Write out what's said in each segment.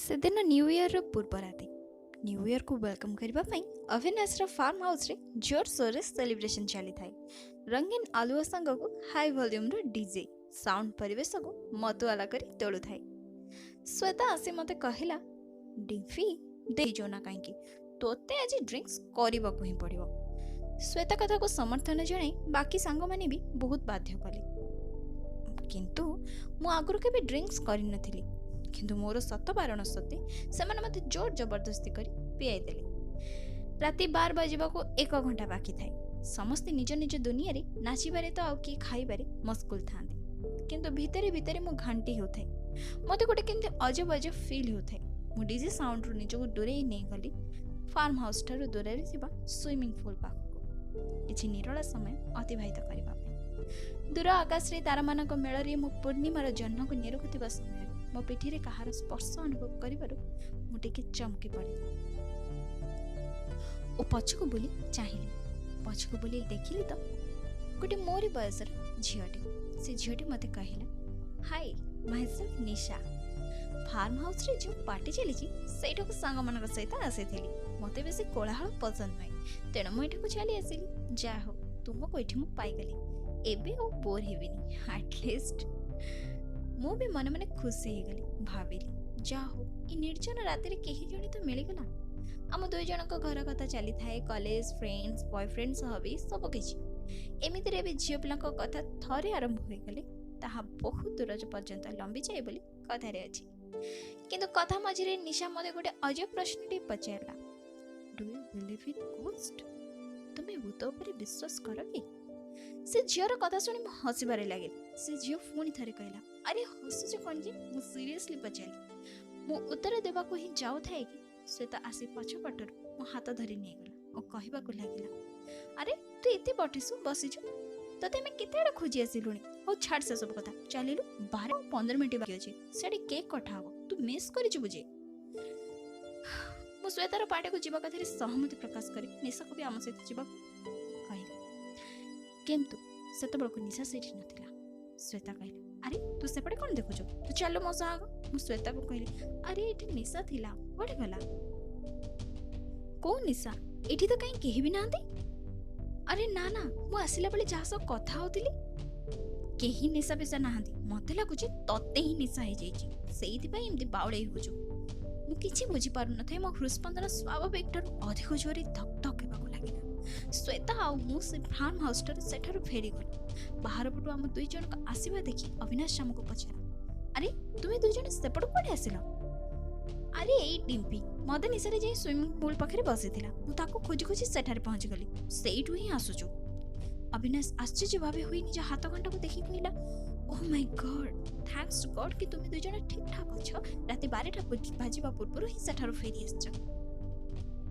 ସେଦିନ ନ୍ୟୁ ଇୟର୍ର ପୂର୍ବ ରାତି। ନ୍ୟୁ ଇୟର୍କୁ welcome କରିବା ପାଇଁ ଅବିନାଶର ଫାର୍ମ ହାଉସ୍ରେ ଜୋରସୋରରେ ସେଲିବ୍ରେସନ୍ ଚାଲିଥାଏ। ରଙ୍ଗୀନ ଆଲୁଅ ସାଙ୍ଗକୁ ହାଇ ଭଲ୍ୟୁମ୍ର ଡିଜେ ସାଉଣ୍ଡ ପରିବେଶକୁ ମତୁଆଲା କରି ତୋଳୁଥାଏ। ଶ୍ୱେତା ଆସି ମୋତେ କହିଲା, "ଡିମ୍ଫି, ଦେଇଯୋ ନା କାହିଁକି, ତୋତେ ଆଜି ଡ୍ରିଙ୍କସ୍ କରିବାକୁ ହିଁ ପଡ଼ିବ।" ଶ୍ୱେତା କଥାକୁ ସମର୍ଥନ ଜଣାଇ ବାକି ସାଙ୍ଗମାନେ ବି ବହୁତ ବାଧ୍ୟ କଲେ। କିନ୍ତୁ ମୁଁ ଆଗରୁ କେବେ ଡ୍ରିଙ୍କସ୍ କରିନଥିଲି। କିନ୍ତୁ ମୋର ଶତ ବାରଣ ସତ୍ତ୍ୱେ ସେମାନେ ମୋତେ ଜୋର ଜବରଦସ୍ତି କରି ପିଆଇ ଦେଲେ। ରାତି 12 ବାଜିବାକୁ ଏକ ଘଣ୍ଟା ବାକି ଥାଏ। ସମସ୍ତେ ନିଜ ନିଜ ଦୁନିଆରେ ନାଚିବାରେ ତ ଆଉ କିଏ ଖାଇବାରେ ମସଗୁଲ ଥାନ୍ତି। କିନ୍ତୁ ଭିତରେ ଭିତରେ ମୁଁ ଘାଣ୍ଟି ହେଉଥାଏ। ମୋତେ ଗୋଟେ କେମିତି ଅଜବ ଅଜବ ଫିଲ୍ ହେଉଥାଏ। ମୁଁ ଡିଜେ ସାଉଣ୍ଡରୁ ନିଜକୁ ଦୂରେଇ ନେଇଗଲି ଫାର୍ମ ହାଉସ୍ ଠାରୁ ଦୂରରେ ଥିବା ସୁଇମିଂ ପୁଲ୍ ପାଖକୁ, କିଛି ନିରୋଳା ସମୟ ଅତିବାହିତ କରିବା ପାଇଁ। ଦୂର ଆକାଶରେ ତାରାମାନଙ୍କ ମେଳରେ ମୁଁ ପୂର୍ଣ୍ଣିମାର ଜହ୍ନକୁ ନିରଖୁଥିବା ସମୟରେ ମୋ ପିଠିରେ କାହାର ସ୍ପର୍ଶ ଅନୁଭବ କରିବାରୁ ମୁଁ ଟିକେ ଚମକି ପଡ଼ିଲି ଓ ପଛକୁ ବୁଲି ଚାହିଁଲି। ପଛକୁ ବୁଲି ଦେଖିଲି ତ ଗୋଟେ ମୋରି ବୟସର ଝିଅଟେ। ସେ ଝିଅଟି ମୋତେ କହିଲା, "ହାଇ, ମାଇସେଲ୍ଫ ନିଶା। ଫାର୍ମ ହାଉସ୍ରେ ଯେଉଁ ପାର୍ଟି ଚାଲିଛି, ସେଇଠାକୁ ସାଙ୍ଗମାନଙ୍କ ସହିତ ଆସିଥିଲି। ମୋତେ ବେଶୀ କୋଳାହଳ ପସନ୍ଦ ନୁହେଁ, ତେଣୁ ମୁଁ ଏଠାକୁ ଚାଲି ଆସିଲି। ଯାହା ହଉ, ତୁମକୁ ଏଠି ମୁଁ ପାଇଗଲି। ଏବେ ଆଉ ବୋର୍ ହେବିନି ଆଟଲିଷ୍ଟ।" ମୁଁ ବି ମନେ ମନେ ଖୁସି ହେଇଗଲି। ଭାବିଲି, ଯାହା ହଉ, ଏ ନିର୍ଜନ ରାତିରେ କେହି ଜଣେ ତ ମିଳିଗଲା। ଆମ ଦୁଇ ଜଣଙ୍କ ଘର କଥା ଚାଲିଥାଏ, କଲେଜ, ଫ୍ରେଣ୍ଡସ୍, ବୟଫ୍ରେଣ୍ଡ ସହ ବି ସବୁକିଛି। ଏମିତିରେ ବି ଝିଅ ପିଲାଙ୍କ କଥା ଥରେ ଆରମ୍ଭ ହୋଇଗଲେ ତାହା ବହୁତ ଦୂର ପର୍ଯ୍ୟନ୍ତ ଲମ୍ବିଯାଏ ବୋଲି କଥାରେ ଅଛି। କିନ୍ତୁ କଥା ମଝିରେ ନିଶା ମୋତେ ଗୋଟେ ଅଜବ ପ୍ରଶ୍ନଟି ପଚାରିଲା, "Do you believe in ghost? ତୁମେ ଭୂତ ଉପରେ ବିଶ୍ୱାସ କର କି?" ସେ ଝିଅର କଥା ଶୁଣି ମୁଁ ହସିବାରେ ଲାଗିଲି। ସେ ଝିଅ ପୁଣି ଥରେ କହିଲା, "ଆରେ, ହସୁଛ କ'ଣ ଯେ? ମୁଁ ସିରିୟସଲି ପଚାରିଲି।" ମୁଁ ଉତ୍ତର ଦେବାକୁ ହିଁ ଯାଉଥାଏ କି ଶ୍ୱେତା ଆସି ପଛପଟରୁ ମୋ ହାତ ଧରି ନେଇଗଲା ଓ କହିବାକୁ ଲାଗିଲା, "ଆରେ, ତୁ ଏତେ ବଟିସୁ ବସିଛୁ? ତତେ ଆମେ କେତେଆଡ଼େ ଖୋଜି ଆସିଲୁଣି। ହଉ ଛାଡ଼ ସେ ସବୁ କଥା, ଚାଲିଲୁ। 12:15 ବାକି ଅଛି, ସେଠି କେକ୍ କଟା ହବ। ତୁ ମିସ୍ କରିଯିବୁ ଯେ।" ମୁଁ ଶ୍ୱେତାର ପାର୍ଟିକୁ ଯିବା କଥାରେ ସହମତି ପ୍ରକାଶ କରି ନିଶାକୁ ବି ଆମ ସହିତ ଯିବାକୁ କହିଲି। କିନ୍ତୁ ସେତେବେଳକୁ ନିଶା ସେଇଠି ନଥିଲା। ଶ୍ୱେତା କହିଲା, "ଆରେ, ତୁ ସେପଟେ କ'ଣ ଦେଖୁଛୁ? ତୁ ଚାଲୁ ମୋ ସହ ଆଗ।" ମୁଁ ଶ୍ୱେତାକୁ କହିଲି, "ଆରେ, ଏଠି ନିଶା ଥିଲା, କୁଆଡ଼େ ଗଲା?" "କୋଉ ନିଶା? ଏଠି ତ କାହିଁ କେହି ବି ନାହାନ୍ତି।" "ଆରେ ନା ନା, ମୁଁ ଆସିଲା ବେଳେ ଯାହା ସହ କଥା ହଉଥିଲି।" "କେହି ନିଶା ଫିସା ନାହାନ୍ତି। ମତେ ଲାଗୁଛି ତତେ ହିଁ ନିଶା ହେଇଯାଇଛି, ସେଇଥିପାଇଁ ଏମିତି ବାଉଳେଇ ହଉଛୁ।" ମୁଁ କିଛି ବୁଝିପାରୁନଥାଏ। ମୋ ହୃଦସ୍ପନ୍ଦନ ସ୍ୱାଭାବିକ ଠାରୁ ଅଧିକ ଜୋରେ ଧକ୍ ଧକ୍ ହେବାକୁ ଲାଗିଲା। ଶ୍ୱେତା ଆଉ ମୁଁ ସେ ଫାର୍ମ ହାଉସଠାରୁ ସେଠାରୁ ଫେରିଗଲୁ। ବାହାର ପଟୁ ଆମ ଦୁଇ ଜଣଙ୍କ ଆସିବା ଦେଖି ଅବିନାଶ ଆମକୁ ପଚାରିଲା, "ଆରେ, ତୁମେ ଦୁଇ ଜଣ ସେପଟୁ କୁଆଡ଼େ ଆସିଲ?" "ଆରେ, ଏଇ ଡିମ୍ପି ମଦ ନିଶାରେ ଯାଇ ସୁଇମିଂ ପୁଲ୍ ପାଖରେ ବସିଥିଲା। ମୁଁ ତାକୁ ଖୋଜି ଖୋଜି ସେଠାରେ ପହଞ୍ଚିଗଲି। ସେଇଠୁ ହିଁ ଆସୁଛୁ।" ଅବିନାଶ ଆଶ୍ଚର୍ଯ୍ୟ ଭାବେ ହୋଇ ନିଜ ହାତ ଘଣ୍ଟାକୁ ଦେଖି କହିଲା, "Oh my God, thanks to God କି ତୁମେ ଦୁଇ ଜଣ ଠିକ୍ ଠାକ୍ ଅଛ। ରାତି 12ଟା ବାଜିବା ପୂର୍ବରୁ ହିଁ ସେଠାରୁ ଫେରି ଆସିଛ।"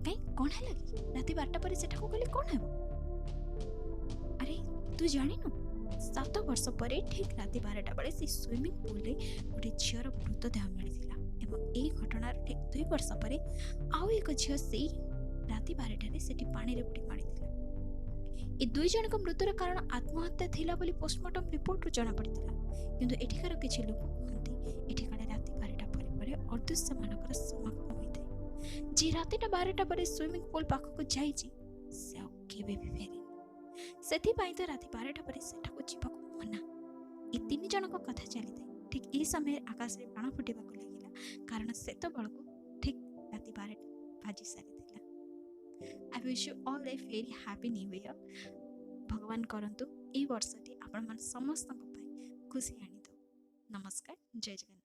"କାଇଁ, କ'ଣ ହେଲା କି? ରାତି 12ଟା ପରେ ସେଠାକୁ ଗଲେ କ'ଣ ହେବ?" "ଆରେ, ତୁ ଜାଣିନୁ? 7 ବର୍ଷ ପରେ ଠିକ୍ ରାତି 12ଟା ବେଳେ ସେ ସୁଇମିଂ ପୁଲ୍ରେ ଗୋଟେ ଝିଅର ମୃତଦେହ ମିଳିଥିଲା ଏବଂ ଏଇ ଘଟଣାର ଠିକ୍ 2 ବର୍ଷ ପରେ ଆଉ ଏକ ଝିଅ ସେଇ ରାତି 12ଟାରେ ସେଠି ପାଣିରେ ବୁଡ଼ି ମରିଥିଲା। ଏ ଦୁଇ ଜଣଙ୍କ ମୃତ୍ୟୁର କାରଣ ଆତ୍ମହତ୍ୟା ଥିଲା ବୋଲି ପୋଷ୍ଟମର୍ଟମ ରିପୋର୍ଟରୁ ଜଣାପଡ଼ିଥିଲା। କିନ୍ତୁ ଏଠିକାର କିଛି ଲୋକ କୁହନ୍ତି, ଏଠି କାଳେ ରାତି 12ଟା ପରେ ପରେ ଅଦୃଶ୍ୟମାନଙ୍କର ସମାଗମ ହୋଇଥାଏ। ଯିଏ ରାତିଟା 12ଟା ପରେ ସୁଇମିଂ ପୁଲ୍ ପାଖକୁ ଯାଇଛି, ସେ ଆଉ କେବେ ବି ଫେରିନି। ସେଥିପାଇଁ ତ ରାତି 12ଟା ପରେ ସେଠାକୁ ଯିବାକୁ ମନା।" ଏ ତିନି ଜଣଙ୍କ କଥା ଚାଲିଥାଏ, ଠିକ୍ ଏହି ସମୟରେ ଆକାଶରେ ବାଣ ଫୁଟିବାକୁ ଲାଗିଲା, କାରଣ ସେତେବେଳକୁ ଠିକ୍ ରାତି 12ଟା ବାଜି ସାରିଥିଲା। I wish you all a very happy New Year. ଭଗବାନ କରନ୍ତୁ ଏଇ ବର୍ଷଟି ଆପଣମାନେ ସମସ୍ତଙ୍କ ପାଇଁ ଖୁସି ଆଣିଦେଉ। ନମସ୍କାର, ଜୟ ଜଗନ୍ନାଥ।